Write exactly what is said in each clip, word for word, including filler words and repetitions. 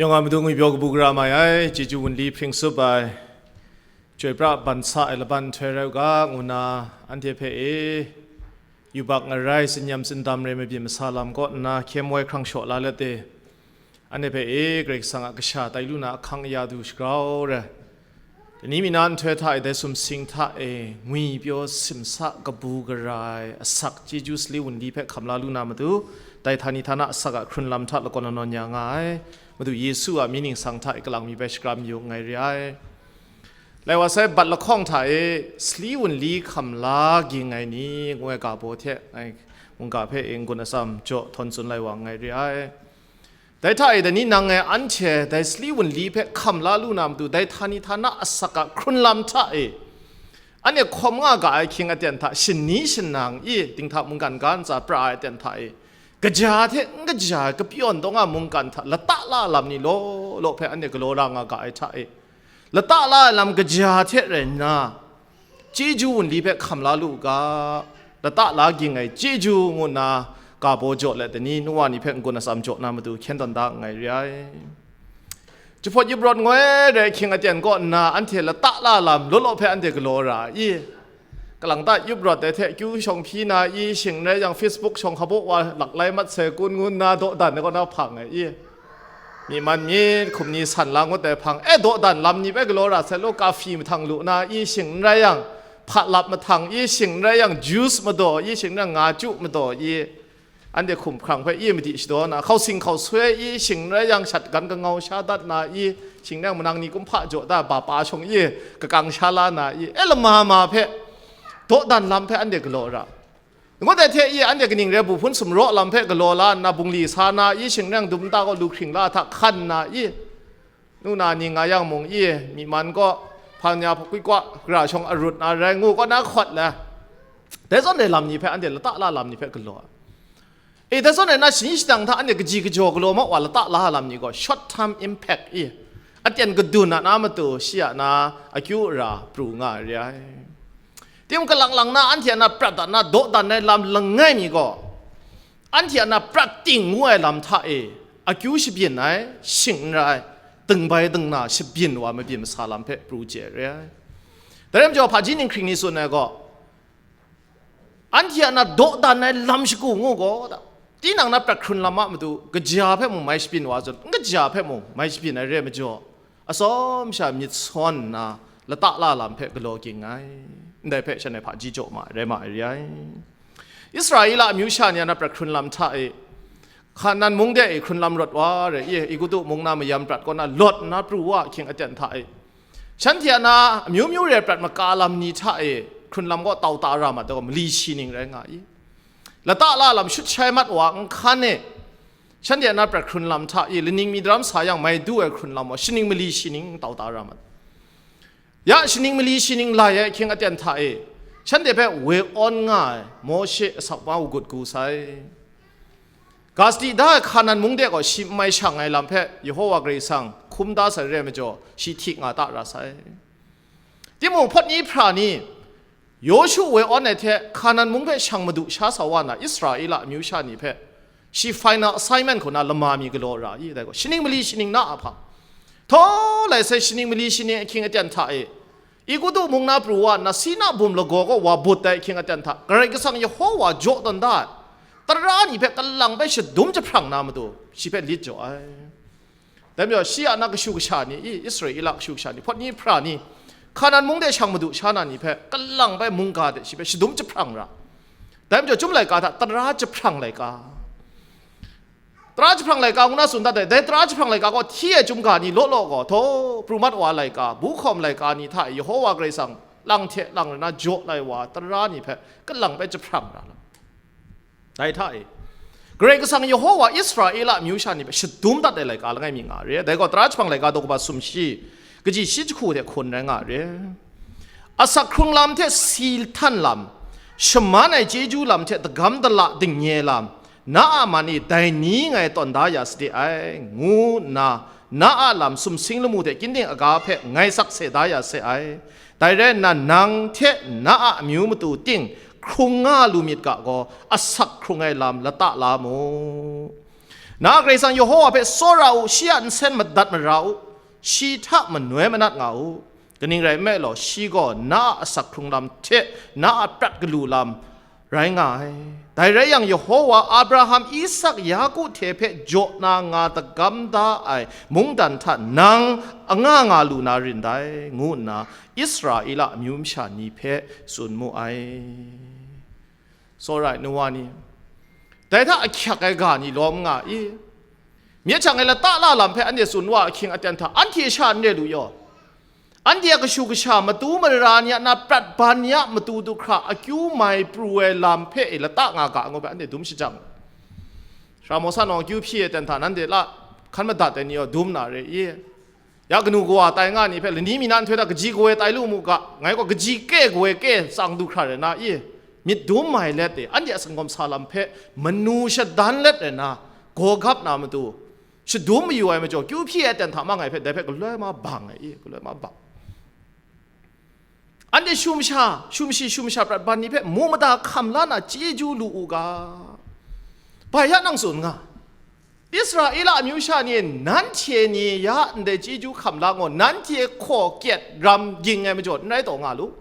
Yawng a matu ngwi pyaw kabu gara mai ai, chyeju wunli hpring sup ai, chyoi pra ban sa ai laban nhtoi rai u ga, ngu nna anhte hpe e, yubak ngarai, tsin-yam tsindam re mabyin masa lam kaw nna hkyem woi hkrang shaw la let e, anhte hpe e, Karai Kasang a kasha tai lu na ahkang aya du shagrau re. Dai ni mi na nhtoi hta e, dai sumsing hta e, ngwi pyaw simsa kabu gara ai asak chyeju sali wunli hpe hkam la lu na matu, dai htani htana asak a hkrun lam hta lakawn lanawn ya nga ai, Madu Yesu a mying ningsang hta e kalang mi bai shakram yu nngai re ai. Lai wa sai, bat lahkawng hta e sali wunli hkam la ging ai ni, ngu ai ga baw hte ngai mungga hpe e n-gun atsam jaw htawn tsun lai wa nngai re ai. Dai hta e, dai ni nang e anhte dai sali wunli hpe hkam la lu na matu, dai htani htana asak a hkrun lam hta e, anhte hkawm nga ga ai hkying aten hta, shani shanang i, dinghta mungkan ga ntsa pra ai aten hta e, kaja hte n kaja ai kapyawn taw nga mungkan hta lata la lam ni law law hpe anhte galaw ra nga ga ai hta e, lata la ai lam kaja hte rai nna, chyeju wunli hpe hkam la lu u ga, lata la ging ai chyeju ngu nna ga baw jaw let ai ni, nu wa ni hpe n-gun atsam jaw na matu hkyen tawn da nngai re ai. Jahpawt yup rawt ngoi re ai hkying aten kaw nna, anhte lata la lam law law hpe anhte galaw ra ai i? Kalang ta yup rawt ai hte kyu shawng hpyi na i, shing n rai yang, Facebook shawng hkabaw wa lak lai mat sai kun ngu nna dawdan ai kaw na hpang ai i? Myi man myit, hkum ni san la ngut ai hpang, e, dawdan lam ni bai galaw ra sai law, kafi mahtang lu na i, shing n rai yang, hpa lap mahtang i, shing n rai yang, juice madaw i, shing n rai yang, nga chu madaw i, anhte hkum hkrang hpe i madi shadaw na, hkausing hkausoi i, shing n rai yang, shat gan kangau sha dat na i, shing n rai yang, manang ni kumhpa jaw da, ba pa shawng i, kakang sha la na i, e, lama ma hpe, dawdan lam hpe anhte galaw ra. Ngut ai hte i, anhte kaning re bu hpun sumraw lam hpe galaw la nna, bungli sa na i, shing n rai yang, dum nta gaw lu hkring la hta hkan na i, nu na ni nga yang mung i, myi man gaw hpan ya hpakwi kwa gara shawng arut na rai ngu kaw na hkawt le, dai zawn dai lam ni hpe anhte lata la lam ni hpe galaw ai. E, dai zawn dai na, shani shadang hta anhte kaji kajaw galaw ma wa lata la lam ni gaw, short term impact i, aten kadun a na matu shi a na akyu ara pru nga ai re ai. Timung, kalang lang na anhte a na prat dat na dawdan ai lam langai mi gaw, anhte a na prat ting ngu ai lam hta e akyu shabyin ai, shing n rai, dingbai dingna shabyin wa mabyin masa lam hpe pru chye re ai. Dai rai majaw, hpaji ninghkring ni tsun ai gaw, anhte a na dawdan ai lam shagu ngu gaw, da, tinang na prat hkrun lam a matu, kaja hpe mung mai shabyin wa zawn, n kaja hpe mung mai shabyin ai re ai majaw, atsawm sha myit sawn nna, lata la lam hpe galaw ging ai, ndai hpe shanhte hpaji jaw ma ai, rai ma ai re ai. Israela amyu sha ni a na prat hkrun lam hta e, Hkanan mung de e hkrun lam rawt wa re i, Egutu mung na mayam prat kaw na lawt nna pru wa ahkying aten hta e, shanhte a na amyu myu re prat maka lam ni hta e hkrun lam gaw tau ta ra mat ai gaw, mali shi ning rai nga i. Lata la lam shut shai mat wa nhkan e, shanhte a na prat hkrun lam hta i, laning mi daram sa yang mai du ai hkrun lam gaw, shaning mali shi ning tau ta ra mat. Ya, shaning mali shi ning lai ai ahkying aten hta e, shanhte hpe woi awn nga ai Mawshe asak wa u gut gu sai. Ga sadi da ai Hkanan mung de gaw shi n mai shang ai lam hpe Yehowa Karai Kasang hkum da sai re ai majaw, shi hti nga ta ra sai. Timung, hpawt ni hpra ni, Yawshu woi awn ai hte Hkanan mung hpe shang madu sha sa wa na Israela amyu sha ni hpe, shi final assignment hku na lama mi galaw ra i, dai gaw, shaning mali shi ning na a hpa, htaw lai sai, shaning mali shi ning ahkying aten hta e, Egutu mung na pru wa nna, Sina bum lagaw kaw wa but ai ahkying aten hta, Karai Kasang Yehowa jaw tawn da ai tara ni hpe kalang bai shadum jahprang na matu, shi hpe lit jaw ai. Dai majaw, shi a na kashu kasha ni i, Israela kashu kasha ni, hpawt ni hpra ni, Hkanan mung de shang madu sha na ni hpe kalang bai mungga de shi hpe shadum jahprang ra. Dai majaw, Chyum laika hta tara jahprang laika, tara jahprang laika ngu na tsun dat ai. Dai tara jahprang laika gaw hti ai chyum ga ni law law gaw, htaw, pru mat wa laika, bu hkawm laika ni hta e Yehowa Karai Kasang lang hte lang rai na jaw lai wa tara ni hpe kalang bai jahprang ra lam. Dai hta e, Karai Kasang Yehowa Israela amyu sha ni hpe shadum dat ai laika langai mi nga re. Dai gaw, tara jahprang laika daw kaba sumshi, kaji shi jahku hte hkun rai nga re. Asak hkrung lam hte si htan lam, shaman ai chyeju lam hte dagam dala dingnye lam, na a man e dai ni ngai tawn da ya sade ai, ngu nna, na a lam sumsing lamu hte kyin ding aga hpe ngai sakse da ya se ai. Dai rai nna, nang hte na a amyu matu ting hkrung nga lu myit ga gaw, asak hkrung ai lam lata la mu. Na Karai Kasang Yehova hpe tsawra u, shi a nsen madat mara u, shi hta manoi manat nga u. Kaning rai nme law, shi gaw na a asak hkrung lam hte na a prat galu lam rai nga ai. Dai rai yang, Yehova Abraham, Isak, Yaku hte hpe jaw na nga dagam da ai mungdan hta nang anga nga lu na rin dai, ngu nna Israela amyu masha ni hpe tsun mu ai. Tsawra ai nu wa ni, dai hta ahkyak ai ga ni lawm nga i? Myit hta ngai lata la lam hpe anhte tsun wa ahkying aten hta, anhte sha n re lu yaw. Anhte a kashu kasha, matu mara ni a na prat ban ni a matu du hkra, akyu mai pru ai lam hpe e lata nga ga ngu hpe anhte dum shajang. Sara Mawsa nawng akyu hpyi ai ten hta, nanhte la hkan madat ai ni yaw dum na re i? Ya kanu kawa tai nga ni hpe lani mi na nhtoi hta kaji kawe tai lu mu ga, ngai gaw kaji ke kawe ke tsang du hkra rai na i? Myit dum mai let e, anhte a sanggawm sa lam hpe manu shadan let rai na, gaw gap na matu, shadum mayu ai majaw, kyu hpyi ai ten hta ma ngai hpe dai hpe galoi ma bang ai i, galoi ma bang. Anhte shumsha, shumshi shumsha prat ban ni hpe mu mada hkam la na chyeju lu u ga. Bai ya nang tsun nga, Israela amyu sha ni, nanhte ni ya ndai chyeju hkam la ngu, nanhte hkaw kyet ram ging ai majaw n rai taw nga lu.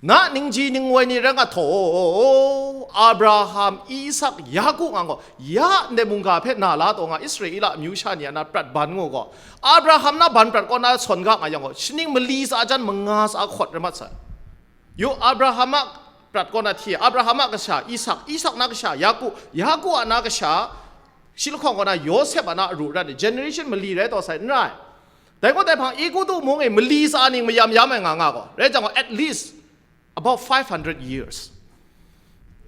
Na ningji ningwoi ni rai nga htaw, Abraham, Isak, Yaku nga gaw, ya ndai mungga hpe na la taw nga, Israela amyu sha ni a na prat ban ngu gaw, Abraham na ban prat kaw na sawn ga nga yang gaw, shaning mali tsa jan manga tsa hkawt rai mat sai. Yu, Abraham a prat kaw na hti, Abraham a kasha Isak, Isak na kasha Yaku, Yaku a na kasha, shi lahkawng kaw na Yawsep a na aru rat ni, generation mali rai taw sai, n rai. Dai gaw dai hpang, Egutu mung e mali tsa ning mayam yam ai nga nga gaw, rai jang gaw, at least about five hundred years.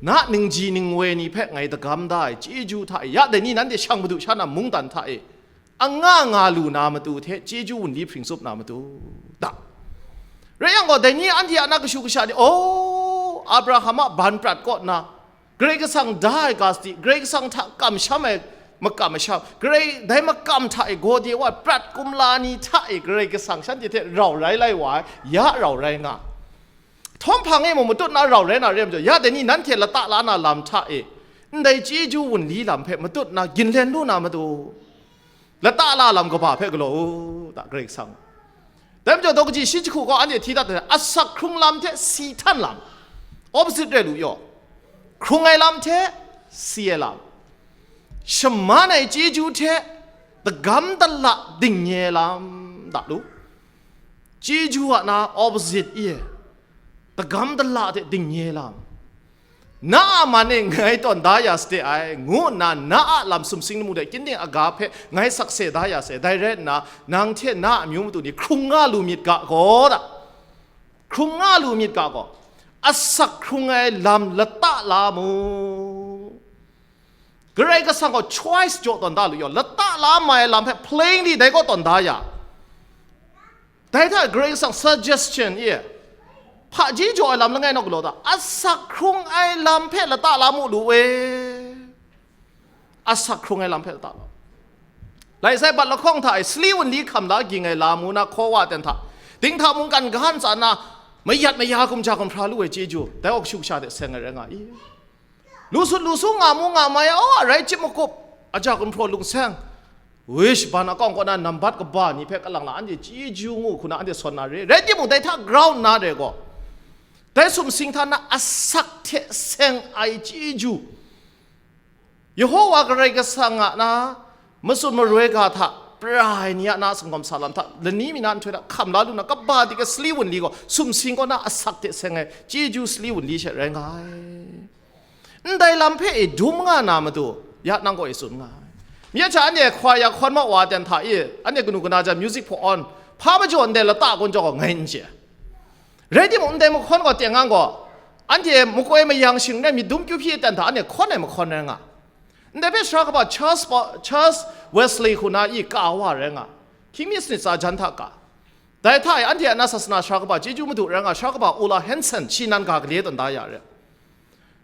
Na ningji ningwoi ni hpe ngai dagam da ai chyeju hta e, ya dai ni nanhte shang madu sha na mungdan hta e, anga nga lu na matu hte chyeju wunli hpring tsup na matu da. Rai yang gaw, dai ni anhte a na kashu kasha ni, oh, Abraham a ban prat kaw na, Karai Kasang da ai ga sadi, Karai Kasang hta kamsham ai makam masham, Karai dai makam hta e gaw de wa prat kumla ni hta e Karai Kasang shanhte hte rau rai lai wa ai, ya rau rai nga. Htawm hpang e mung matut na rau rai na re ai majaw, ya dai ni nanhte lata la na lam hta e, ndai chyeju wunli lam hpe matut na ginlen lu na matu, lata la lam kaba hpe galaw u, da Karai Kasang. Dai majaw, daw kaji shi jahku gaw anhte hti dat ai, asak hkrung lam hte si htan lam, opposite re lu yaw. Hkrung ai lam hte si ai lam, shaman ai chyeju hte dagam dala dingnye ai lam, da lu. Chyeju a na opposite i, dagam dala hte dingnye lam, na a man e ngai tawn da ya sade ai, ngu nna na a lam sumsing lamu de kyin ding aga hpe ngai sakse da ya sai. Dai rai nna, nang hte na a amyu matu ni hkrung nga lu myit ga gaw, da, hkrung nga lu myit ga gaw, asak hkrung ai lam lata la mu. Karai Kasang gaw choice jaw tawn da lu yaw, lata la mai ai lam hpe plainly dai gaw tawn da ya. Dai hta Karai Kasang suggestion e, hpaji jaw ai lam langai naw galaw da, asak hkrung ai lam hpe lata la mu lu e. Asak hkrung ai lam hpe lata la. Lai sai bat lahkawng hta e sali wunli hkam la ging ai lam ngu na hkaw wa ten hta, dinghta mungkan ga ntsa na mayat maya gumja gumhpra lu ai chyeju, dai gaw kashu kasha hte seng ai rai nga i? Lu sut lu su nga mu nga mai, aw, arai chyip makup, aja gumhpraw lungseng, wish ban akawng kaw na nambat kaba ni hpe kalang la anhte chyeju ngu hku na anhte sawn na re. Rai timung, dai hta ground na re gaw, dai sumsing hta na asak hte seng ai chyeju, Yehova Karai Kasang a na matsun maroi ga hta pra ai ni a na sangawm sa lam hta, lani mi na nhtoi hta hkam la lu na, kaba dik ai sali wunli gaw sumsing kaw na asak hte seng ai chyeju sali wunli she rai nga ai. Ndai lam hpe e dum nga na matu, ya nang gaw e tsun nga ai. Mye hta anhte hkwa ya hkawn mau wa ten hta e, anhte kanu kana jan music put on, hpa majaw ndai lata kun jaw gaw ngai n chye. Rai timung, ndai mahkawn gaw teng ang gaw, anhte makoi mayang shing rai myit dum kyu hpyi ten hta anhte hkawn ai mahkawn rai nga. Ndai hpe sara kaba Charles, Charles Wesley hku na i ka wa rai nga. Hkying mi sanit tsa jan hta ka. Dai hta e anhte a na sasana sara kaba chyeju madu rai nga, sara kaba Ola Hansen, shi nan ga gale tawn da ya re.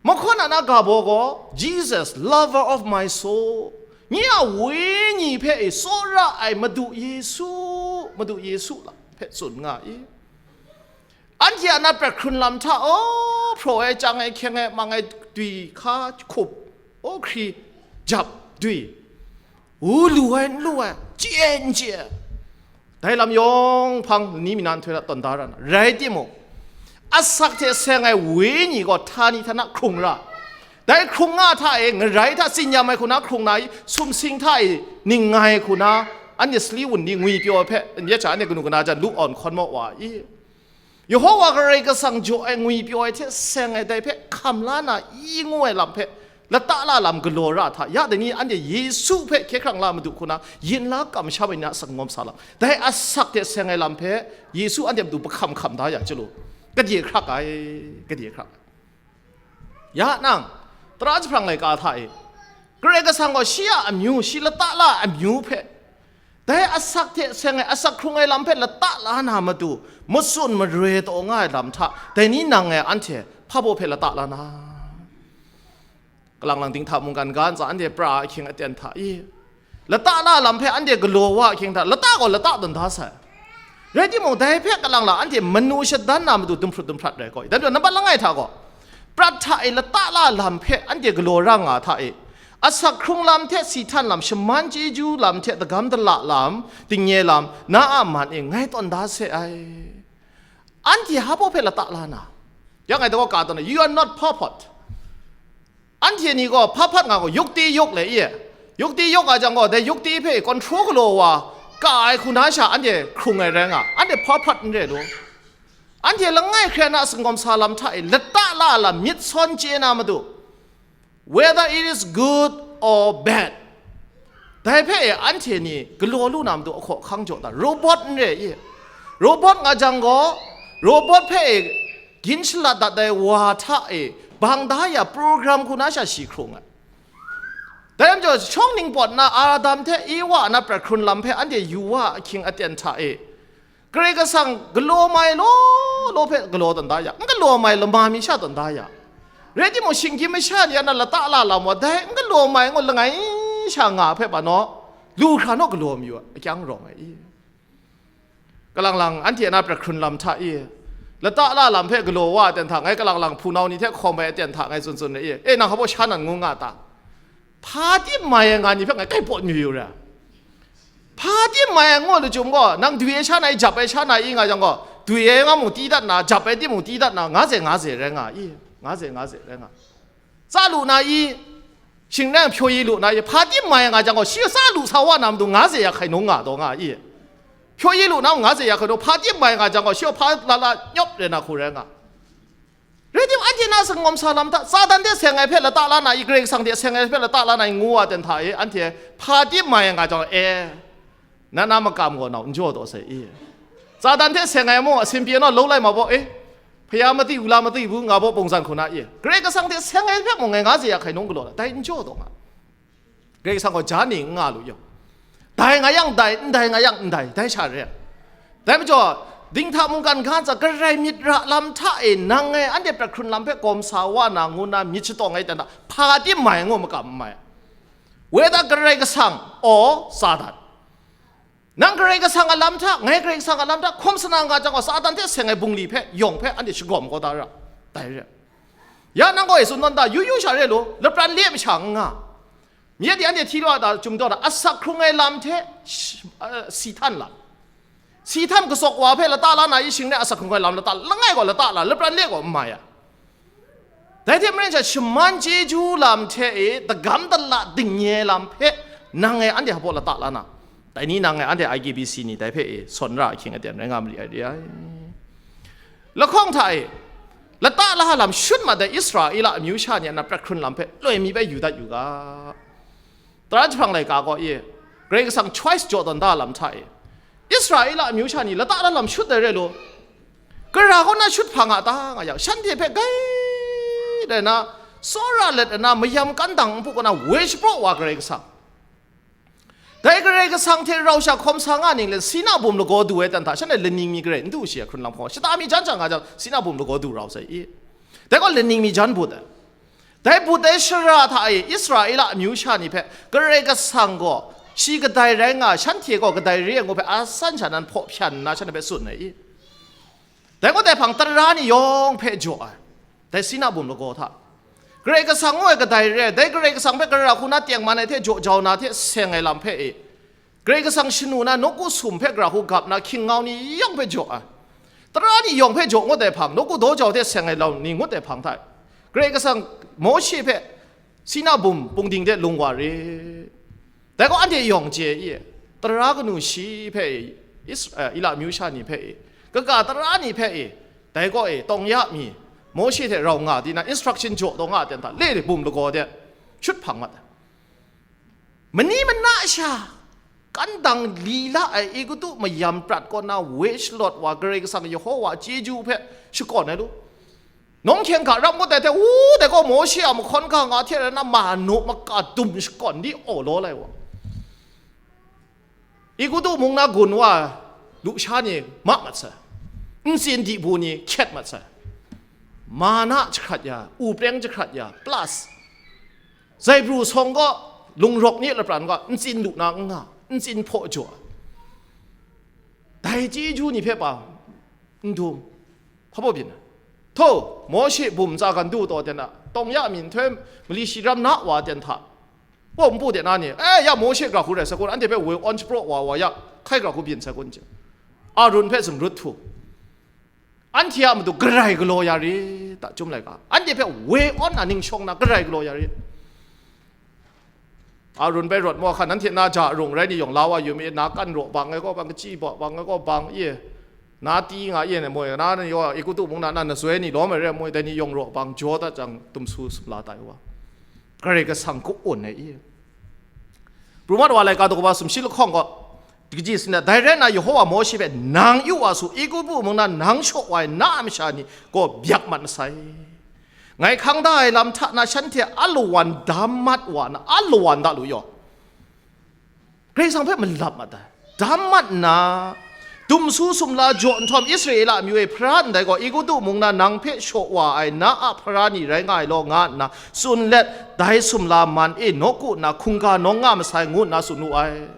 Mahkawn a na ga baw gaw, Jesus, lover of my soul, nye a wenyi hpe e tsawra ai Madu Yesu, Madu Yesu la hpe tsun nga i. Anhte a na prat hkrun lam hta, aw, hpraw ai, chyang ai, hkyeng ai, mang ai, dwi, hka, hkup, aw, hkri, jap, dwi, U lu ai, n lu ai, chye n chye ai. Dai lam yawng hpang lani mi na nhtoi hta tawn da ra na, rai timung, asak hte seng ai wenyi gaw htani htana hkrung ra. Dai hkrung nga hta e, ngarai hta tsinyam ai hku na hkrung na i, sumsing hta e, ningngai hku na, anhte sali wunli ngwipyaw ai hpe, n yet sha, anhte kanu kana jan lu awn hkawn maw wa i? Yehowa Karai Kasang jaw ai ngwipyaw ai hte seng ai dai hpe hkam la na i ngu ai lam hpe lata la lam galaw ra hta, ya dai ni anhte Yesu hpe hkye hkrang la Madu hku na yin la kamsham ai ni a sangawm sa lam, dai asak hte seng ai lam hpe Yesu anhte matu bahkam hkam da ya chyalu, kadye hkrak ai, kadye hkrak ai. Ya nang, tara jahprang laika hta e, Karai Kasang gaw shi a amyu, shi lata la ai amyu hpe, dai asak hte seng ai asak hkrung ai lam hpe lata la na matu, matsun maroi taw nga ai lam hta, dai ni nang e anhte hpa baw hpe lata la na? Kalang lang dinghta mungkan ga ntsa anhte pra ahkying aten hta i, lata la lam hpe anhte galaw wa ahkying hta, lata gaw lata tawn da sai. Rai timung, dai hpe kalang lang anhte manu shadan na matu dumhprut dumhprat rai gaw, dan nambat langai hta gaw, prat hta e lata la lam hpe anhte galaw ra nga hta e, asak hkrung lam hte si htan lam, shaman chyeju lam hte dagam dala lam, dingnye lam, na a man e ngai tawn da se ai. Anhte hpa baw hpe lata la na? Ya ngai daw ka tawn na, you are not pawpat. Anhte ni gaw hpa hpat nga gaw, yukti yuk le i. Yukti yuk a jang gaw, dai yukti hpe control galaw wa, ka ai hku na sha anhte hkrung ai rai nga, anhte hpa hpat n re lu. Anhte langai hkrai na sangawm sa lam hta e lata la lam, myit sawn chye na matu, whether it is good or bad, dai hpe e anhte ni galaw lu na matu ahkaw ahkang jaw ta, robot n re i. Robot nga jang gaw, robot hpe e gin shalat dat ai wa hta e bang da ya program hku na sha shi hkrung ai. Dai majaw, shawng ningpawt na Adam hte Ewa na prat hkrun lam hpe anhte yu wa ahkying aten hta e, Karai Kasang galaw mai law law hpe galaw tawn da ya, n galaw mai lama mi sha tawn da ya. Rai timung, shinggyim masha ni a na lata la lam wa, dai n galaw mai ngu langai sha nga hpe pa naw, lu hkra naw galaw mayu a, akyang rawng ai i. Kalang lang anhte na prat hkrun lam hta i, lata la lam hpe galaw wa aten hta ngai, kalang lang hpunau ni hte hkawm ai aten hta ngai tsun tsun ai i, e, nang hpa baw sha nan ngu nga ta? Hpa tim mai ai nga ni hpe ngai kai pawt mayu ra. Hpa tim mai ai ngu lachyum gaw, nang dwi ai sha na i, jap ai sha na i nga jang gaw, dwi ai nga mung ti dat na, jap ai timung ti dat na, nga ze nga ze rai nga i, nga ze nga ze rai nga. Tsa lu na i, shing nang hpyaw yi lu na i, hpa tim mai ai nga jang gaw, shi tsa lu sa wa na matu nga ze ya hkai nung nga taw nga i. Hpyaw yi lu na mung nga ze ya hkai nung, hpa tim mai ai nga jang gaw, shi hpa la la nyawp rai na hku rai nga. Rai tim, anhte na sangawm sa lam hta, Satan hte seng ai hpe lata la na i, Karai Kasang hte seng ai hpe lata la na i ngu wa ten hta e, anhte hpa tim mai ai nga jang, e, na na makam gaw nau n jaw taw sai i. Satan hte seng ai mung, asin pyi naw, lo lai ma baw, e, hpaya mati, wula mati bu nga baw, pungzan hku na i. Karai Kasang hte seng ai hpe mung ngai nga ze ya hkai nung galaw la, dai n jaw taw nga. Karai Kasang gaw ja ni n nga lu yang, dai nga yang dai, ndai nga yang ndai, dai sha re ai. Dai majaw, dinghta mungkan ga ntsa, Karai myit ra lam hta e nang e anhte prat hkrun lam hpe kawm sa wa na ngu na myit shatawng ai ten hta, hpa tim mai ngu makam n mai. Whether Karai Kasang or Satan. Nang Karai Kasang a lam hta, ngai Karai Kasang a lam hta hkawm sa na nga jang gaw, Satan hte seng ai bungli hpe, yawng hpe anhte shagawm kau da ra, dai re ai. Ya nang gaw e tsun tawn ta, yu yu sha re lu, lapran le masha n nga. Myit di anhte hti law a ta, chyum taw ta, asak hkrung ai lam hte sh-, a, si htan lam. Si htan katsawk wa hpe lata la na i, shing ne asak hkrung ai lam lata, langai gaw lata la, lapran le gaw n mai a. Dai hte maren sha, shaman chyeju lam hte e dagam dala dingnye lam hpe nang e anhte hpa baw lata la na, dai ni nang e anhte I G B C ni dai hpe e sawn ra ahkying aten rai nga ma li ai re ai. Lahkawng hta e, lata la lam shut mat ai Israela amyu sha ni a na prat hkrun lam hpe loi mi bai yu dat yu ga. Tara jahprang laika gaw e, Karai Kasang choice jaw tawn da lam hta e, Israela amyu sha ni lata la lam shut ai re lu. Gara kaw na shut hpa nga ta nga yang, shanhte hpe gai dai na, tsawra let ai na, mayam kan dang npu kaw na woi shapraw wa Karai Kasang. Dai Karai Kasang hte rau sha hkawm sa nga ning le, Sina bum lagaw du ai ten hta, shanhte laning mi garai n du shi ai hkrun lam hkaw, shata mi jan sha nga jang, Sina bum lagaw du rau sai i. Dai gaw laning mi jan but ai. Dai but ai shara hta e Israela amyu sha ni hpe Karai Kasang gaw shi kadai rai nga, shanhte gaw kadai re ai ngu hpe asan sha nan hpaw hpyan nna shanhte hpe tsun ai i. Dai gaw dai hpang tara ni yawng hpe jaw ai, dai Sina bum lagaw hta. Karai Kasang ngu ai kadai re, dai Karai Kasang hpe gara hku na tengman ai hte jaw jau na hte seng ai lam hpe e, Karai Kasang shanu na nawku sum hpe gara hku gap na hkying ngau ni yawng hpe jaw ai, tara ni yawng hpe jaw ngut ai hpang, nawku daw jau hte seng ai lam ni ngut ai hpang hta e, Karai Kasang Mawshe hpe Sina bum pungding de lung wa re. Dai gaw anhte yawng chye i, tara kanu shi hpe e, Isra-, eh, Ila amyu sha ni hpe e, kaga tara ni hpe e, dai gaw e, tawng ya mi, Mawshe hte rau nga di na instruction jaw taw nga ten hta, le bum lagaw de shut hpang mat ai. Mani mana sha, kan dang li la ai Egutu mayam prat kaw na woi shalawt wa, Karai Kasang Yehova chyeju hpe shakawn ai lu. Nawng hkyeng ga rap ngut ai hte, u, dai gaw Mawshe a mahkawn ga nga hte rai na, manu maka dum shakawn di aw law lai wa. Egutu mung na gun wa lusha ni ma mat sai, ntsin dibu ni hkyet mat sai, mana jahkrat ya, upreng jahkrat ya, plus zaibru sawng gaw, lungrawk ni lapran gaw, ntsin lu na n nga, ntsin hpaw jaw ai. Dai chyeju ni hpe pa n dum, hpa baw byin ai. Hto, Mawshe bum tsa gan du taw ten a, tawng ya mi nhtoi mali shi ram na wa ten hta, Paw npu de na ni, e, ya Mawshe gara hku rai sai kun, anhte hpe woi awn shapraw wa wa ya, hkai gara hku byin sai kun, che. Arun hpe zungrut htu. Anhte a matu garai galaw ya rit ta, Chyum laika. Anhte hpe woi awn na ning shawng na garai galaw ya rit. Arun bai rawt maw hkan, nanhte na ja rung rai ni yawng la wa yu mi, na kan raw bang ai gaw bang, kachyi baw bang ai gaw bang, i, na ti nga, i, moi, na ni gaw Egutu mung na, na, na zoi ni lawm ai re moi, dai ni yawng raw bang jaw dat jang, tumsu sumla tai wa. Karai Kasang ka-un ai i. Pru mat wa laika daw kaba sumshi lahkawng gaw, kaji sin na, dai rai nna Yehova Mawshe hpe, "Nang yu wa su, Egutu mung na nang shaw wa ai na a masha ni gaw byak mat masai. Ngai hkang da ai lam hta na shanhte alawan dam mat wa na, alawan da lu yaw." Karai Kasang hpe malap mat ai. Dam mat nna, dumsu sumla jaw nhtawm Israela amyu e hpara ndai gaw, Egutu mung na nang hpe shaw wa ai na a hpara ni rai nga ai law, nga nna tsun let, dai sumla man e nawku nna hkungga nawng nga masai, ngu nna tsun wu ai.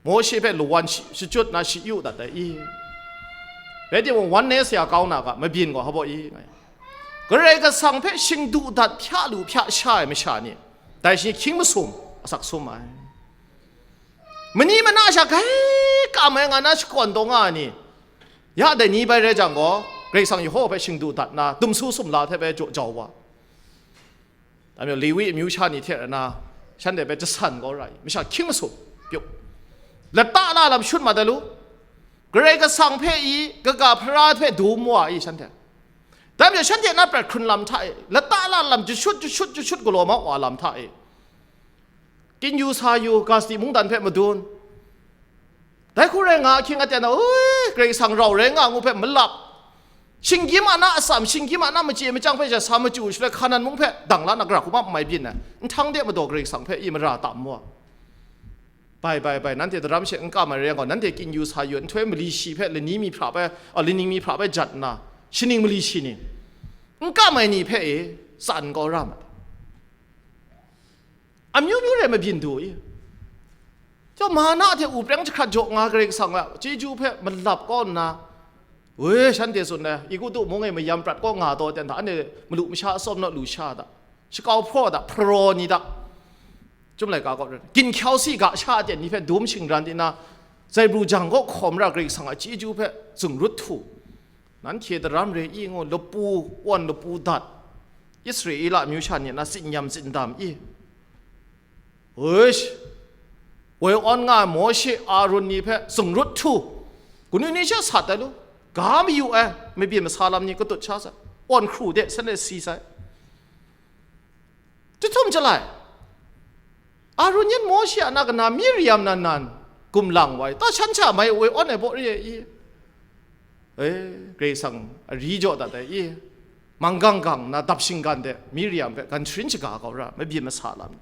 Mawshe hpe lawan shi-, shachyut na shi yu dat ai i? Rai timung, wan ne saya kau na ga, mabyin gaw hpa baw i, ngai. Karai Kasang hpe shingdu dat hpya lu hpya sha ai masha ni, dai shi hkying masum asak sum ai. Mani mana sha gai kam ai nga na shakawn taw nga ai ni, ya dai ni bai rai jang gaw, Karai Kasang Yehova hpe shingdu dat na, dumsu sumla hte bai jaw jau wa. Dai majaw, Lewi amyu sha ni hte rai na, shanhte bai jasan kau ra i, masha hkying masum, pyu, lata la lam shut mat ai lu, Karai Kasang hpe i, kaga hpara hpe dum wa i, shanhte. Dai majaw, shanhte na prat hkrun lam hta e, lata la lam jashut, jashut, jashut galaw ma wa lam hta e, kyin yu sa yu, Gasti mungdan hpe madun. Dai hku rai nga ahkying aten a, ui, Karai Kasang rau rai nga ngu hpe malap. Shinggyim a na atsam, shinggyim a na machye machyang hpe sha sa machyu shaloi, Hkanan mung hpe dang la na, gara hku ma n mai byin ai. Nhtang de madaw Karai Kasang hpe i mara tam wa. Bai, bai, bai, nanhte daram she n kam ai rai yang gaw, nanhte kyin yu sa yu, nhtoi mali shi hpe lani mi hpra bai, a, laning mi hpra bai jat nna, shaning mali shi ni, n kam ai ni hpe e, tsan kau ra mat. Amyu myu rai mabyin du i. Jau mana hte u preng jahkrat jaw nga Karai Kasang a chyeju hpe malap kau nna, we, shanhte tsun ai, Egutu mung e mayam prat kaw nga taw ten hta, anhte malu masha atsawm naw lu sha da, shakau hpraw da, Hparaw ni da, Chyum laika kaw rai, ginhkyau si ga sha ten ni hpe dum shingran di na, zaibru jang kaw hkawm ra Karai Kasang a chyeju hpe zungrut htu, nanhte daram re i ngu, lapu wan lapu dat, Israela amyu sha ni na tsin yam tsin dam i. Uish, woi awn nga ai Mawshe, Arun ni hpe zungrut htu, kanu ni she sat ai lu, ga mayu ai mabyin masa lam ni katut sha sai, awn hkru de, shanhte si sai. Jahtum jalai, Arun yan Mawshe a na kana Miriam nan nan gumlang wai, ta shan sha mai woi awn ai baw re ai i? E, Karai Kasang ari jaw dat ai i? Manggang gang na dap shinggan de Miriam hpe gan sharin shaga kau ra, mabyin masa lam.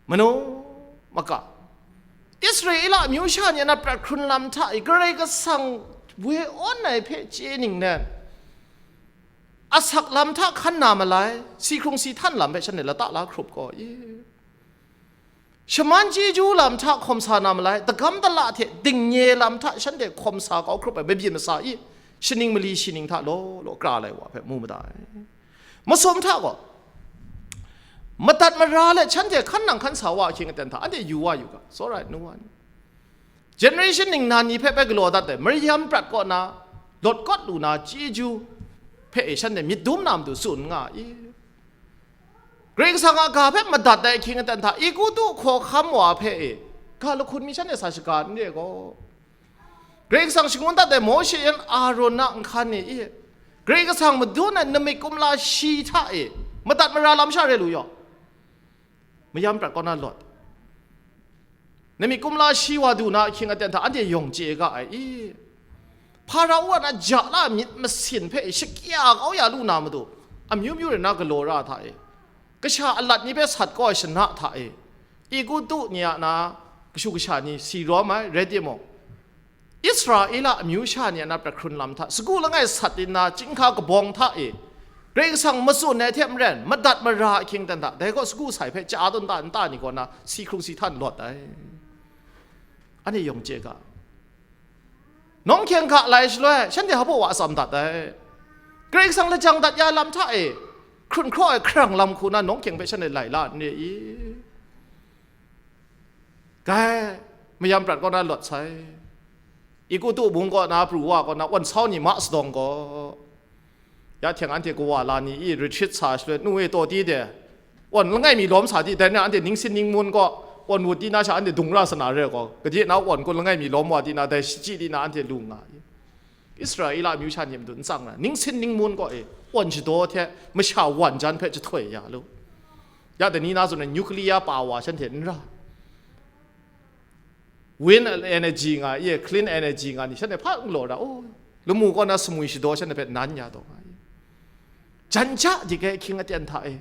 Manu maka, Israela amyu sha ni a na prat hkrun lam hta i, Karai Kasang woi awn ai hpe chye ning nan, asak lam hta hkan na malai, si hkrung si htan lam hpe shanhte lata la hkrup gaw i? Shaman chyeju lam hta hkawm sa na malai, dagam dala hte dingnye lam hta shanhte hkawm sa kau hkrup ai mabyin masa i? Shaning mali shi ning hta law law kra lai wa hpe mu mada ai. Masum hta gaw, madat mara let shanhte hkan nang hkan sa wa ahkying aten hta anhte yu wa yu ga, tsawra ai nu wa ni. Generation ningnan ni hpe bai galaw dat ai, Mariam prat kaw na, Lot kawt lu na chyeju hpe e shanhte myit dum na matu tsun nga i. Karai Kasang a ga hpe madat ai ahkying aten hta, Egutu hkawhkam wa hpe e, ga lahkun mi shanhte sa shaga n re gaw, Karai Kasang shangun dat ai Mawshe yan Aaron a nhkan e i, Karai Kasang madun ai nmik kumla shi hta e, madat mara lam sha re lu yaw. Mayam prat kaw na Lot. Nmik kumla shi wa du na ahkying aten hta anhte yawng chye ga ai i. Hpara-u a na ja la myit masin hpe shakya kau ya lu na matu, amyu myu rai na galaw ra hta e, kasha alat ni hpe sat kau ai shana hta e, Egutu ni a na kashu kasha ni si rawm ai, rai timung, Israela amyu sha ni a na prat hkrun lam hta, sagu langai sat di na chyinghka kabawng hta e, Karai Kasang matsun ai hte maren, madat mara ahkying aten hta, dai gaw sagu sai hpe chya tawn ta nta ni kaw na si hkrung si htan lawt ai. Anhte yawng chye ga. Nawng hkyeng ga lai shaloi, shanhte hpa wa atsam dat ai. Karai Kasang lajang dat ya lam hta e, hkrun hkraw ai hkarang lam hku na nawng hkyeng hpe shanhte lai la n re i? Gai, mayam prat kaw na Lot sai. Egutu mung kaw na pru wa kaw na wan sau ni ma sadawng gaw, ya hte anhte kawa la ni i retreat sa shaloi, nu e taw di de, wan langai mi lawm sa di, dai na anhte ningsin ningmun gaw, wan wut di na sha anhte dung ra sa na re gaw, gade na wan kun langai mi lawm wa di na, dai shachyi di na anhte lu nga i. Israela amyu sha ni matu n tsang na, ningsin ningmun gaw e, wan shadaw hte masha wan jan hpe jahtoi ya lu. Ya dai ni na zawn ai nuclear power shanhte n ra. Wind energy nga i, clean energy nga ni shanhte hpa n galaw ra, oh, lamu kaw na sumwi shadaw shanhte hpe nan ya taw nga i. Jan ja dik ai ahkying aten hta e,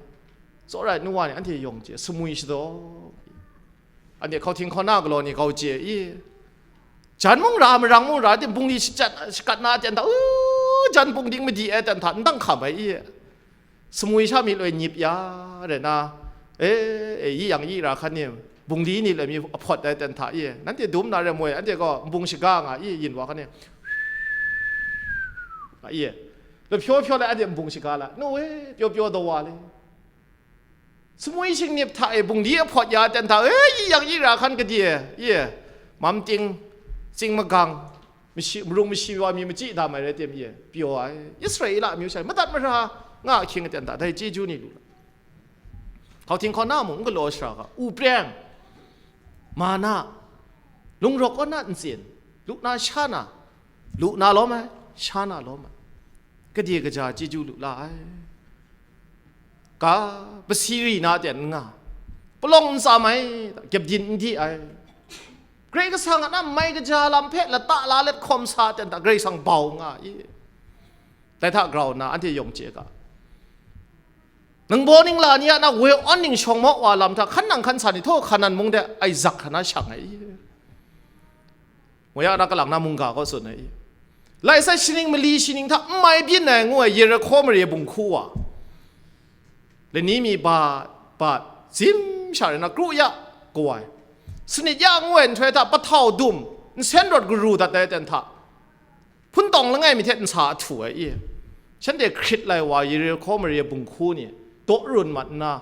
tsawra ai nu wa ni anhte yawng chye, sumwi shadaw. Anhte hkauhting hkauna galaw ni kau chye i. Jan mung ra, marang mung ra, tinang bungli shachyat, shakat na aten hta, u, jan bungding madi ai aten hta, ndang hkam ai i. Sumwi sha mi loi nyip ya, rai na, e, e, yi yang yi ra hkan ni, bungli ni loi mi ahpawt ai aten hta i, nanhte dum na re moi, anhte gaw nbung shaga nga i, yin wa hkan ni, nga i, lahpyaw hpyaw lai anhte nbung shaga la, nu e, pyaw pyaw daw wa le. Sumwi shingnip hta e bungli ahpawt ya aten hta e, yi yang yi ra hkan gade, i, mam ting, tsing magang, mashi, marung mashi wa mi machyi dam ai rai tim, i, pyaw ai. Israela amyu sha e madat mara nga ahkying aten hta dai chyeju ni lu. Hkauhting hkauna mung n galaw shara ga, u preng, mana, lungrawk kaw na ntsin, lu na sha na, lu na lawm ai, sha na lawm ai, gade kaja chyeju lu la ai. Ga, pasi ri na ten n nga, palawng n tsam ai, gyapdin n di ai, Karai Kasang a na mai kaja lam hpe lata la let hkawm sa ten hta Karai Kasang bau nga i. Dai hta grau nna anhte yawng chye ga. Nang baw ningla ni a na woi awn ning shawng maw wa lam hta hkan nang hkan sa ni htaw Hkanan mung de Isak hkra na shang ai i. Woi a na kalang na mungga kaw tsun ai i. Lai sai shaning mali shaning hta n mai byin ai ngu ai Yerihko mare bunghku wa, lani mi bat bat, zim sha rai na kru ya, kawai, sanit ya ngu ai nhtoi hta pahtau dum, nsen rawt garu dat ai ten hta, hpun tawng langai mi hte nsa ahtu ai i. Shanhte hkrit lai wa Yerihko mare bunghku ni daw run mat nna,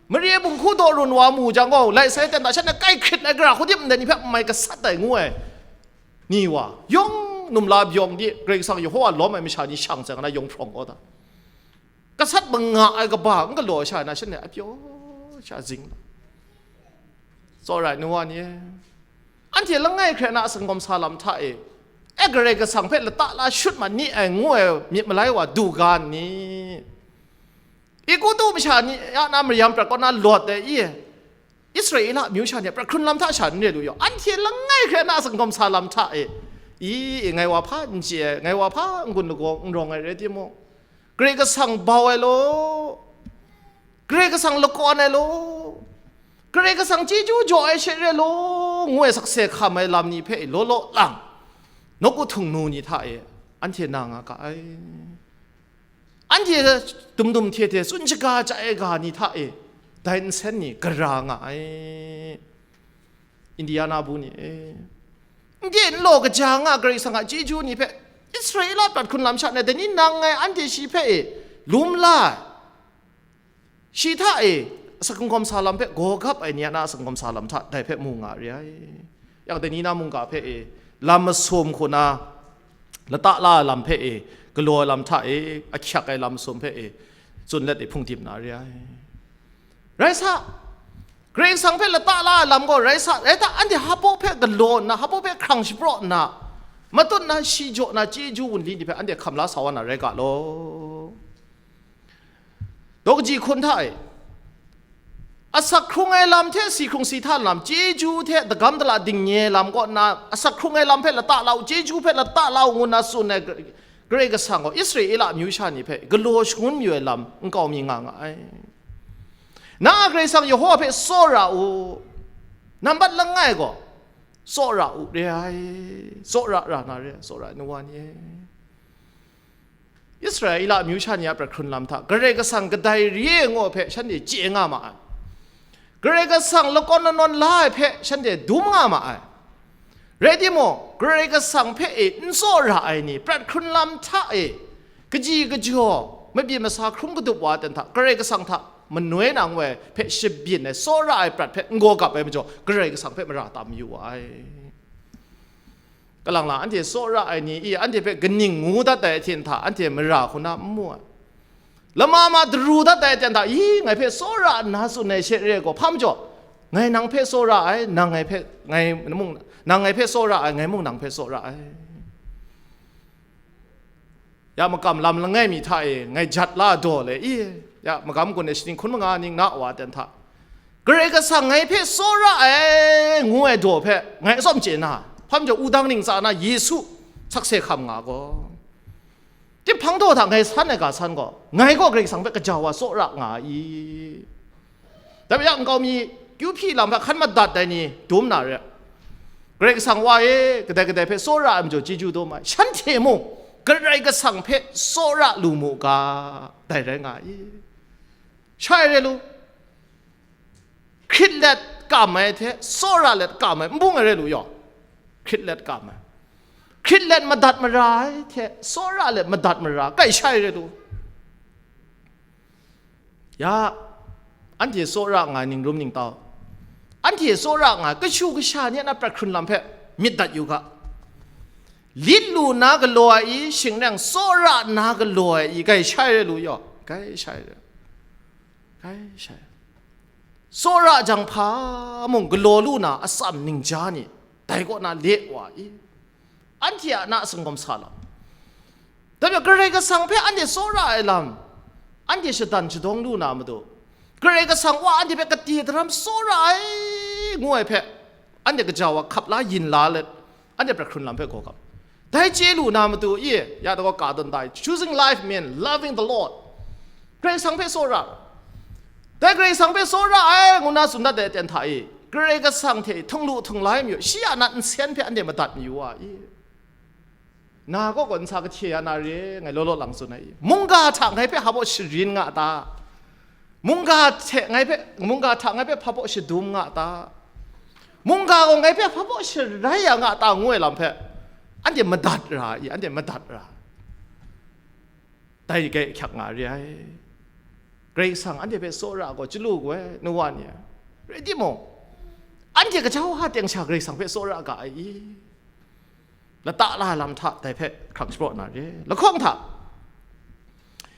mare bunghku daw run wa mu jang gaw, lai sai ten hta shanhte kai hkrit ai gara hku dip ndai ni hpe n mai gasat ai ngu ai ni wa, yawng numla byawng di, Karai Kasang Yehowa lawm ai masha ni shang tsang na yawng hprawng kau da. Gasat manga ai kaba n galaw sha na, shanhte a pyaw sha zing. Tsawra ai nu wa ni e, anhte langai hkrai na a sanggawm sa lam hta e, e Karai Kasang hpe lata la shut mat ni ai ngu ai myit malai wa du ga nni? Egutu masha ni a na mayam prat kaw na lawt ai i, Israela amyu sha ni a prat hkrun lam hta sha n re lu yaw, anhte langai hkrai na a sanggawm sa lam hta e, i, ngai wa hpa n chye ai, ngai wa hpa n-gun lagaw n rawng ai rai timung, Karai Kasang bau ai law, Karai Kasang lakawn ai law, Karai Kasang chyeju jaw ai she re law, ngu ai sakse hkam ai lam ni hpe law law lang, nawku htung nu ni hta e anhte na nga ga ai. Anhte dum dum hte hte tsun shaga chya ai ga ni hta e dai nsen ni gara nga ai. Indiana bu ni e, n de n law kaja nga Karai Kasang a chyeju ni hpe Israela prat hkrun lam sha na, dai ni nang ngai anhte shi hpe e lum la ai, Shi hta e, asak hkungkawm sa lam hpe gaw gap ai ni a na asak hkungkawm sa lam hta dai hpe mu nga re ai. Yang dai ni na mungga hpe e, lam masum hku na, lata la ai lam hpe e, galaw ai lam hta e, ahkyak ai lam masum hpe e, tsun let e, hpung dim na re ai. Rai sa, Karai Kasang hpe lata la ai lam gaw rai sa, rai ta, anhte hpaw hpe galaw nna, hpaw hpe hkrang shapraw nna, matut na, shi jaw na, chyeju wunli ni hpe anhte hkam la sa wa na rai ga law. Daw kaji hkun hta e, asak hkrung ai lam hte si hkrung si htan lam, chyeju hte dagam dala dingnye ai lam kaw nna, asak hkrung ai lam hpe lata la u, chyeju hpe lata la u, ngu nna tsun ai Karai Kasang gaw Israela amyu sha ni hpe galaw shangun mayu ai lam nkau mi nga nga ai. Na a Karai Kasang Yehowa hpe tsawra u, nambat langai gaw tsawra u re ai, tsawra ra na re ai, tsawra ai nu wa ni e. Israela amyu sha ni a prat hkrun lam hta Karai Kasang kadai re ai ngaw hpe shanhte chye nga ma ai. Karai Kasang lakawn lanawn la ai hpe shanhte dum nga ma ai. Rai timung, Karai Kasang hpe e n tsawra ai ni, prat hkrun lam hta e, kaji kajaw, mabyin masa hkrum kadup wa ai ten hta, Karai Kasang hta manoi na ngu ai hpe shabyin ai, tsawra ai prat hpe n gaw gap ai majaw, Karai Kasang hpe mara tam yu wa ai. Kalang lang anhte tsawra ai ni i anhte hpe kaning ngu dat ai hte hta anhte mara hku na n mu ai. Lama ma daru dat ai ten hta, i, ngai hpe tsawra nna tsun ai she re ai gaw, hpa majaw, ngai nang hpe tsawra ai, nang ngai hpe, ngai mung, nang ngai hpe tsawra ai, ngai mung nang hpe tsawra ai. Ya makam lam langai mi hta e ngai jat la daw le, i, ya magam gun e shaning hkun manga ning na wa ten hta, Karai Kasang ngai hpe tsawra ai, ngu ai daw hpe ngai atsawm chye na, hpa majaw wudang ning tsa na Yesu sakse hkam nga gaw, tinghpang daw hta ngai san ai ga san gaw, ngai gaw Karai Kasang hpe gaja wa tsawra nga i. Dai hpe ya nkau mi kyu hpyi lam hpe hkan madat ai ni dum na re. Karai Kasang wa e, kadai kadai hpe tsawra ai majaw chyeju dum ai. Shanhte mung Karai Kasang hpe tsawra lu mu ga, dai rai nga i. Shai re lu. Hkrit let kam ai hte tsawra let kam ai, n bung ai re lu yaw. Hkrit let kam ai. Hkrit let madat mara ai hte tsawra let madat mara, kai shai re lu. Ya, anhte tsawra nga ai ningrum ningtau, anhte tsawra nga ai kashu kasha ni a na prat hkrun lam hpe myit dat yu ga. Lit lu nna galaw ai i, shing rai yang tsawra nna galaw ai i, kai shai re lu yaw, kai shai re, kai shai. Tsawra jang hpa mung galaw lu na atsam ningja ni dai kaw na le wa i, anhte a na singawm sa lam. Dai hpe Karai Kasang hpe anhte tsawra ai lam, anhte shadan shadawng lu na matu, Karai Kasang wa anhte hpe kate daram tsawra ai, ngu ai hpe, anhte gaja wa hkap la yin la let, anhte prat hkrun lam hpe gaw gap. Dai chye lu na matu i, ya daw ka dan dai, choosing life mean loving the Lord. Karai Kasang hpe tsawra. Dai Karai Kasang hpe tsawra ai, ngu na tsun dat ai aten hta i, Karai Kasang hte htung lu htung la ai mayu, shi a na nsen hpe anhte madat mayu wa i. Na kaw gaw nsa kahte ya na re, ngai law law lang tsun ai i. Mungga hta ngai hpe hpa baw sharin nga ta? Mungga hte ngai hpe, mungga hta ngai hpe hpa baw shadum nga ta? Mungga gaw ngai hpe hpa baw sharai ya nga ta? Ngu ai lam hpe anhte madat ra i, anhte madat ra. Dai gai hkyak nga re ai. Karai Kasang anhte hpe tsawra gaw chyalu gaw ai, nu wa ni ai. Rai timung, anhte gaja wa teng sha Karai Kasang hpe tsawra ga ai i? Lata la lam hta dai hpe hkrang shapraw na re. Lahkawng hta,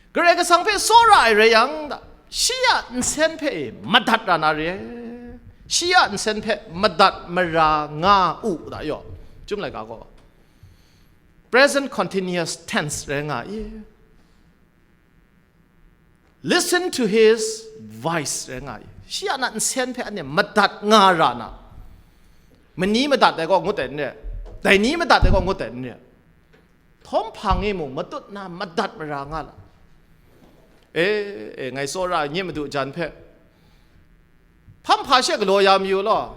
Karai Kasang hpe tsawra ai rai yang, shi a nsen hpe e madat ra na re. Shi a nsen hpe madat mara nga u da yaw. Chyum laika gaw, present continuous tense rai nga i. Listen to his voice, rai nga i. Shi a na nsen hpe anhte madat nga ra na, mani madat ai gaw ngut ai n re, dai ni madat ai gaw ngut ai n re, htawm hpang e mung matut na madat mara nga la. E, e, ngai tsawra ai nye madu jan hpe hpam hpa she galaw ya mayu law,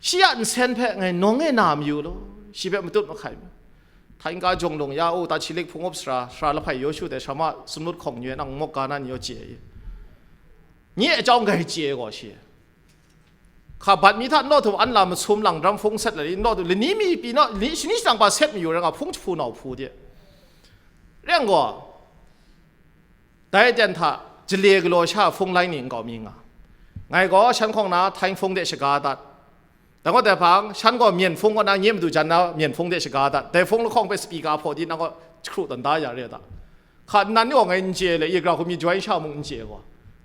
shi a nsen hpe ngai nawng e na mayu law, shi hpe matut mahkai ma. Hta yingka jawng lung ya u, ta chi lik hpung up sara, sara lahpai yaw shu dai, sara ma sumnut hkawng nyu e, nang mawk ga na ni yaw chye i. Nye a chyawm grai chye gaw shi. Hka bat mi hta naw htum an la masum lang dram hpung set la i, naw htum lani mi pyi naw, li shani shadang pa set mayu rai nga, hpung jahpu nau hpu de. Rai yang gaw, dai aten hta, Jale galaw sha hpung lai ni nkau mi nga. Ngai gaw shan hkawng na Htai hpung de shaga dat. Dai gaw dai hpang, shan gaw Myen hpung kaw na nye madu jan na Myen hpung de shaga dat. Dai hpung lahkawng hpe speaker hpaw di nang gaw jahkru tawn da ya re da. Hka nnan ni awng e n chye le, i gara hku mi join sha mung n chye gaw.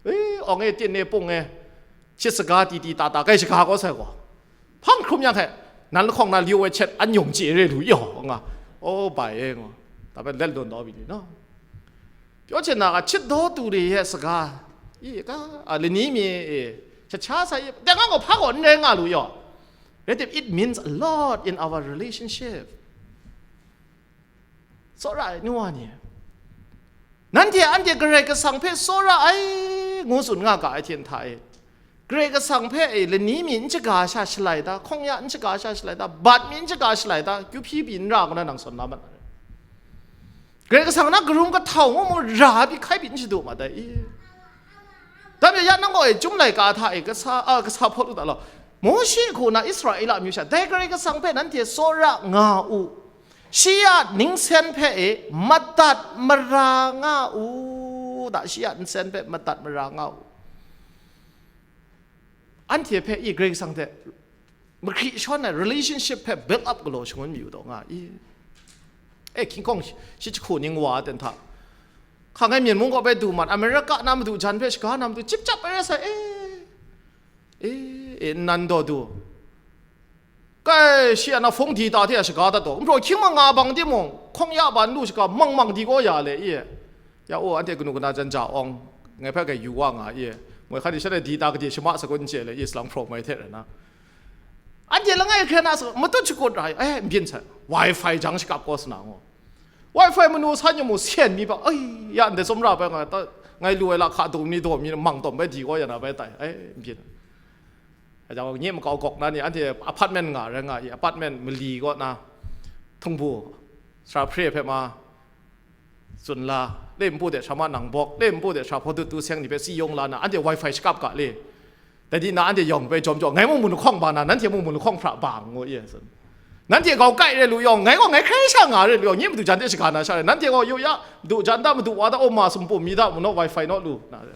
E, awng e, tin e, pung e, shi saga ti ti ta ta, kai shaga gaw sai gaw. Hpang hkrum yang hte, nan lahkawng na liu ai chet an yawng chye re lu yaw, nga. O, bai e, nga. Tape let lun daw bini no. Pyaw chyen na ga, chit daw tu re ye saga. I ga, a, lani mi e, cha cha sa i, dai nga gaw hpa gaw n rai nga lu yaw. Rai tim, it means a lot in our relationship. Tsawra ai nu wa ni, nanhte anhte Karai Kasang hpe tsawra ai, ngu tsun nga ga ai hten hta e, Karai Kasang hpe e lani mi n shaga sha shalai ta, hkawng ya n shaga sha shalai ta, bat mi n shaga shalai ta, kyu hpyi pyi n ra ngu na nang sawn la mat na re. Karai Kasang na karum kahtau ngu mu ra pyi hkai pyi n shadu mat ai i. Dai majaw ya nang gaw e, Chyum laika hta e kasa, a, kasa hpawt u ta law. Mawshe hku na Israela amyu sha, dai Karai Kasang hpe nanhte tsawra nga u. Shi a ningsen hpe e madat mara nga u, da, shi a ningsen hpe madat mara nga u. Anhte hpe i Karai Kasang hte mahkri shawn ai relationship hpe build up galaw shangun mayu taw nga i. E, hkying hkawng shi jahku ning wa ten hta, hka ngai Myen mung kaw bai du mat, America na madu jan hpe shaga na madu, chip chap ai rai sai, e, e, e, nnan daw du. Kai, shi a na hpung di ta hte a shaga dat taw, npraw hkying ma nga bang timung, hkawng ya ban lu shaga mang mang di gaw ya le i. Ya o, anhte kanu kana jan ja awng, ngai hpe kai yu wa nga i. Moi hkan di shanhte di ta gade shama sakun n chye le i, salang hpraw mai hte rai na. Anhte langai hkren na sa, matut shakut ra ai, eh, n byin sai. Wi-Fi jang shakap kaw sa na ngo. Wi-Fi manu san yawng mu syen mi ba, ai, ya ndai tsawmra bai nga ta, ngai lu ai la hka dung ni daw mi mang tawm bai di gaw ya na bai tai, ai, n byin. Aja nye makau gawk na ni, anhte apartment nga rai nga i, apartment mali kaw na, htingbu, sara hpre hpe ma, tsun la, le npu de sara ma nang bawk, le npu de sara hpaw dut tu seng ni hpe si yawng la na, anhte Wi-Fi shakap ga le. Dai di na anhte yawng bai jawm jaw, ngai mung mun lahkawng ba na, nanhte mung mun lahkawng hpra ba ngu ye, tsun. Nanhte gau kai re lu yawng, ngai gaw ngai hkrai sha nga re lu yawng, nye madu jan de shaga na sha re, nanhte gaw yu ya, madu jan da, madu wa da, o ma sumpum mi da, mu naw Wi-Fi naw lu, na re.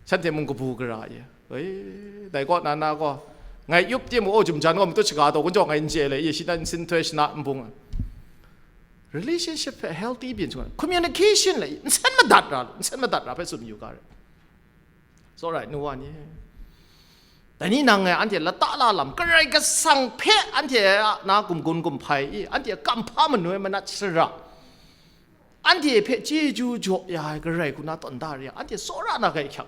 Shanhte mung kabu gara ye. Oi, dai kaw na na gaw, ngai yup timung, o, jum jan gaw matut shaga taw, kun jaw ngai n chye le, ye shi nan sin htoi shana n bung. Relationship hpe healthy byin shangun, communication le, nsen madat ra, nsen madat ra hpe tsun yu ga re. It's alright, nu wa ni. Dai ni nang ngai anhte lata la lam, Karai Kasang hpe anhte a na gumgun gumhpai i, anhte a kamhpa manoi manat sara, anhte hpe chyeju jaw ya ai Karai hku na tawn da re, anhte tsawra na ga hkyak.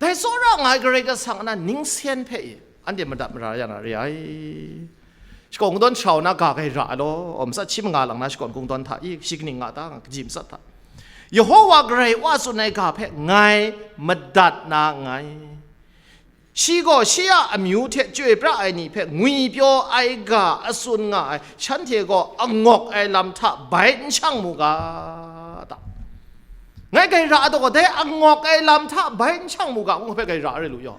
Dai tsawra nga ai Karai Kasang a na ningsen hpe i, anhte madat mara ya na re ai. Shakawn kungdawn sara na ga gai ra ai law, aw, matsat shi manga lang na shakawn kungdawn hta i, shi kaning nga ta, nga kaji matsat hta. Yehowa Karai wa tsun ai ga hpe ngai madat na nngai. Shi gaw shi a amyu hte chyoi pra ai ni hpe ngwipyaw ai ga a tsun nga ai, shanhte gaw angawk ai lam hta bai n shang mu ga, ta. Ngai gai ra ai gaw, dai angawk ai lam hta bai n shang mu ga, ngu hpe gai ra ai rai lu yaw.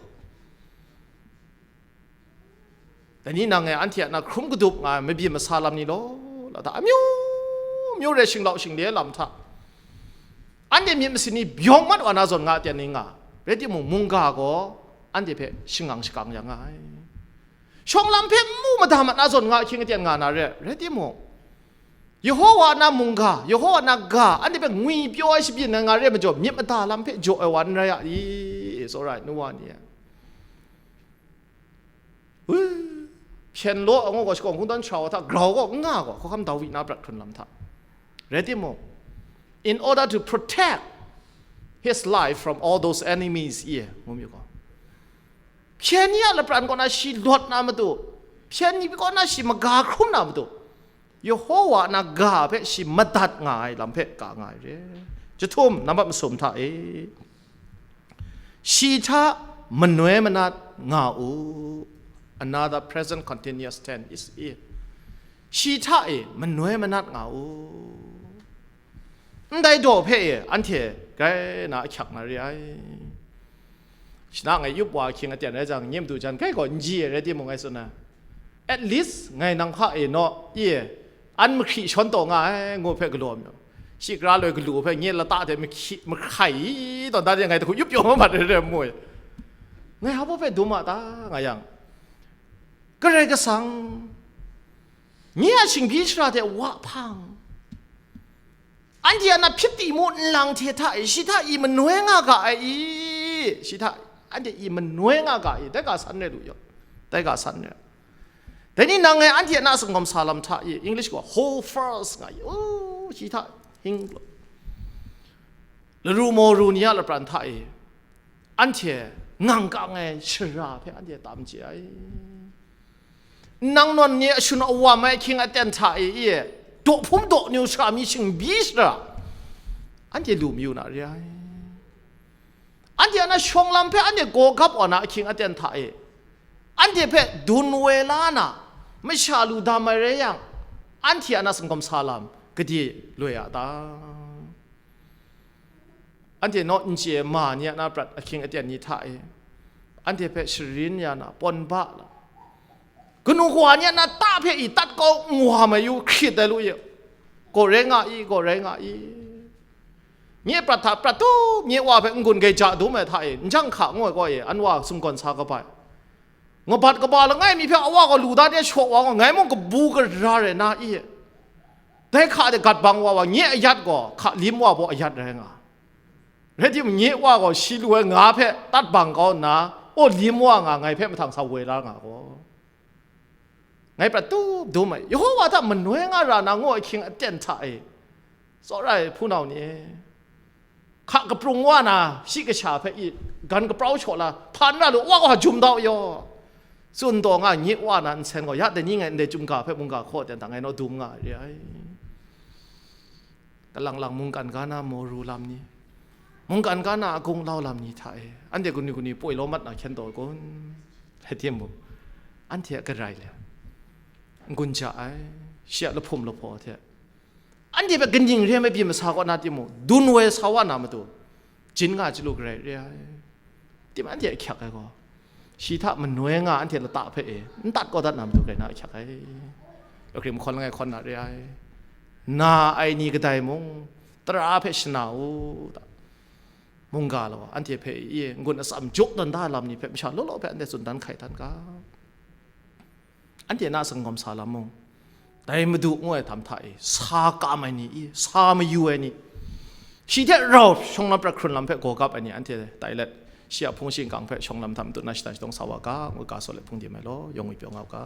Dai ni nang e anhte a na hkrum kadup nga ai mabyin masa lam ni law, la ta, amyu myu re, shinglau shingle lam hta, anhte myit masin ni byawng mat wa na zawn nga, ten ni nga, rai timung, mungga gaw anhte hpe shangang shakang ya nga ai. Shawng lam hpe n mu mada mat na zawn nga, ahkying aten nga na re, rai timung, Yehowa na mungga, Yehowa na ga, anhte hpe ngwipyaw ai shabyin ai nga re majaw, myit mada lam hpe jaw ai wa n rai a i? It's alright, nu wa ni e. Wi, hpyen law angu gaw shakawn kungdawn sara wa hta grau gaw n nga gaw, hkawhkam Dawi na brat hkrun lam hta. Rai timung, in order to protect his life from all those enemies, ye, ngu mi gaw, hpyen ni a lapran kaw na shi lawt na matu, hpyen ni kaw na shi maga hkrum na matu, Yehowa na ga hpe shi madat nga ai lam hpe ka nga ai re. Jahtum, nambat masum hta e, shi hta manoi manat nga u. Another present continuous tense is e. Shi hta e manoi manat nga u. Ndai daw hpe e anhte grai na ahkyak na re ai. Shana ngai yup wa ahkying aten rai jang, nye madu jan grai gaw n ji ai rai timung, ngai tsun ai. At least ngai nang hka e naw, i e, an mahkri shawn taw nga ai, ngu hpe galaw mi. Shi gara loi galu hpe nye lata hte mahkyi, mahkrai tawn da de ngai hku yup pyaw ma mat re re mu. Ngai hpa hpe dum a ta nga yang, Karai Kasang, nye a shingbyi shara hte wa hpang, anhte a na hpyit timu nlang hte hta e, shi hta i manoi nga ga ai i? Shi hta anhte i manoi nga ga i? Dai ga san rai lu yaw. Dai ga san rai. Dai ni nang e anhte a na singawm sa lam hta i? English gaw hold fast nga i. O, shi hta hing lu. Laru maw ru ni a lapran hta e anhte ngang kang ai shara hpe anhte tam chye ai. Nang nawn ni a shun a wam ai ahkying aten hta e, i e, daw hpum daw nu sara mi shingbyi shara, anhte lu mayu na re ai. Anhte a na shawng lam hpe anhte gaw gap wa na ahkying aten hta e, anhte hpe dun woi la na, masha lu dam ai rai yang, anhte a na singawm sa lam gade loi a ta? Anhte naw n chye ma ni a na prat ahkying aten ni hta e, anhte hpe sharin ya na, pawn ba la, kanu kawa ni a na ta hpe i tat kau n wa mai yu hkrit ai lu ye, gaw rai nga i, gaw rai nga i? Nye prat hta prat tup, nye wa hpe n-gun gai ja dum ai hta e, n jang hka ngu ai gaw e, an wa sumgawn sa kabai. Ngabat kaba langai mi hpe awa gaw lu da de shaw wa gaw, ngai mung kabu gara rai na i? Dai hka de gat bang wa wa, nye ayat gaw hka lim wa baw ayat rai nga. Rai timung, nye wa gaw shi lu ai nga hpe tat bang kau nna, aw lim wa nga, ngai hpe mahtang sa woi la nga gaw, ngai prat tup dum ai. Yehowa hta manoi nga ra na ngu ai ahkying aten hta e, tsawra ai hpunau ni e, hka kaprung wa na shi kasha hpe i gan kaprau shaw la hpan ra lu, wa gaw jum dau yaw. Tsun taw nga nye wa na nsen gaw, ya dai ni ngai ndai chyum ga hpe mungga hkaw ten hta ngai naw dum nga ai re ai. Kalang lang mungkan ga na maw ru lam ni, mungkan ga na a gunglau lam ni hta e, anhte kanu kanu poi law mat na hkyen taw kun? Rai timung, anhte a garai le, n-gun ja ai, shi a lahpum lahpaw hte, anhte hpe kaning re ai mabyi masa kaw na timung, dun woi sa wa na matu, jin nga chyalu garai re ai. Tim anhte ahkyak ai gaw, shi hta manoi nga anhte lata hpe e n tat kau dat na matu rai na ahkyak ai. Akrim hkawn langai hkawn na re ai. Na ai ni kadai mung, tara hpe shana u ta. Mungga law, anhte hpe i n-gun atsam jaw dan da lam ni hpe masha law law hpe anhte tsun dan hkai dan ga. Anhte na singawm sa lam mung, dai Madu ngu ai htam hta e, sa kam ai ni i, sa mayu ai ni, shi hte rau shawng lam prat hkrun lam hpe gaw gap ai ni, anhte tai let, shi a hpung shingkang hpe shawng lam hta matut na shatan shadawng sa wa ga, ngu ga saw let hpung dim ai law, yawng ngwi pyaw nga u ga.